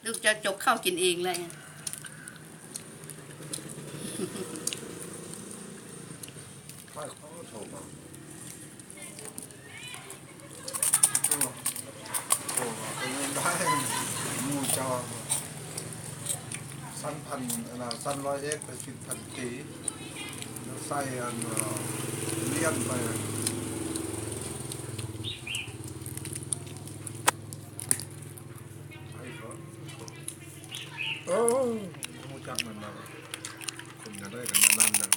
ລູກຈະຈົກເຂົ້າກິນເອງເລີຍ. ໃຜເຂົາໂທມາ ໂທມາເປັນຫຍັງໄດ້ ໝູ່ເຈົ້າ ຊັ້ນພັນ ອັນນ່າ ຊັ້ນຮ້ອຍເອັດໄປສິດພັນຕີ ແລ້ວໃສ່ອັນ ເອີ ລຽນໄປ ໃສ່ກ່ອນ. ໂອ້ ຮູ້ຈັກມັນນະ ຄົນກະໄດ້ກັນນັ້ນນະ.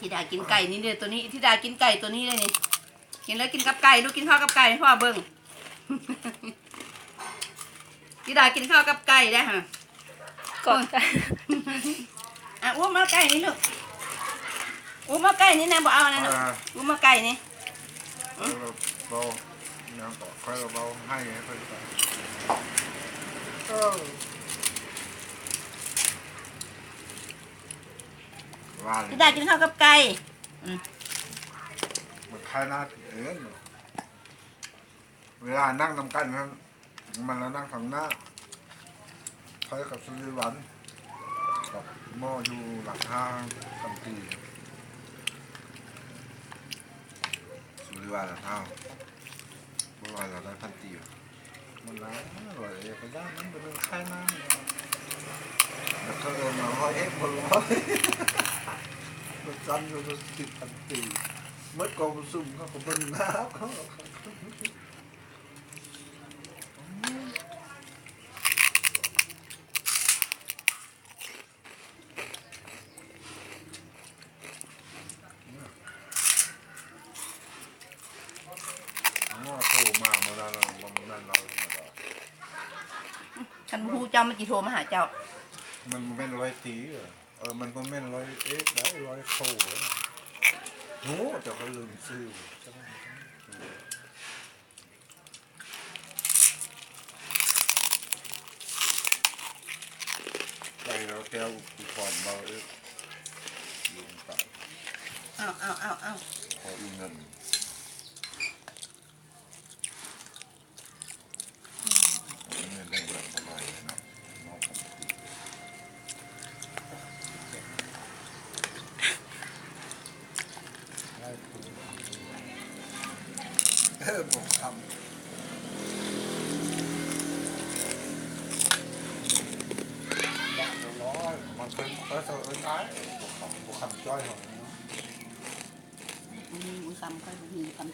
ທິດາກິນໄກ່ນີ້ເດ້ ໂຕນີ້ ທິດາກິນໄກ່ໂຕນີ້ເດ້ນີ້ ກິນເລີຍ ກິນກັບໄກ່ ລູກກິນເຂົ້າກັບໄກ່ໃຫ້ພໍ່ເບິ່ງ. ທິດາກິນເຂົ້າກັບໄກ່ໄດ້ຫະ ກອດ ອະ ອຸ້ມເອົາໄກ່ນີ້ລູກ ອຸ້ມເອົາໄກ່ນີ້ນະ ບໍ່ເອົາອັນນັ້ນ ອຸ້ມເອົາໄກ່ນີ້. ເອີ ເວົ້າຫຍັງກໍ ຂ້ອຍເວົ້າໃຫ້ ໃຫ້ເພິ່ນໄປ ເອີ ວ່າ ທິດາກິນເຂົ້າກັບໄກ່ ອືມ ມັນຂາຍໜ້າເອີ ເວລານັ່ງນຳກັນນັ້ນ ມັນລະນັ່ງທາງໜ້າ ຂ້ອຍກັບສຸລິວັນ ກັບໝໍຢູ່ຫຼັງຫ້າງ ຄັນຕີ ສຸລິວັນລະທ້າວ ບໍ່ວ່າລະໄດ້ພັນຕີ ມັນລະຮ້ອຍເອັດກະຢ່າງ ມັນບໍ່ໄດ້ຂາຍນານ ແລ້ວເຂົາເອີ້ນວ່າຮ້ອຍເອັດບໍ່ຮ້ອຍ ມັນຊັ້ນຢູ່ສິບພັນຕີ ໝົດກອງປະຊຸມເຂົາກະເບິ່ງໜ້າເຂົາ. ໂທມາມື້ນັ້ນ ບໍ່ແມ່ນລາວທຳມະດາ ຄັນຮູ້ເຈົ້າມັນຊິໂທມາຫາເຈົ້າ ມັນບໍ່ແມ່ນຮ້ອຍຕີ ເອີ ມັນບໍ່ແມ່ນຮ້ອຍເອັດໄດ໋ ຮ້ອຍໂທ ໂຫ ເຈົ້າກະລືມຊື່. ໄປແລ້ວແກ້ວອຸທອນເບົາເອີ ຢູ່ນຳກັນ ເອົາ ເອົາ ເອົາ ເອົາ ຂໍອີເງິນ. ເອີ ບໍ່ຄຳ ບາດລະຮ້ອຍ ມັນເປັນ ເອີ ເອີ ອ້າຍ ບໍ່ຄຳ ບໍ່ຄຳຈ້ອຍເຮົາເນາະ ບໍ່ມີ ບໍ່ຄຳ ຂ້ອຍບໍ່ມີຄຳ.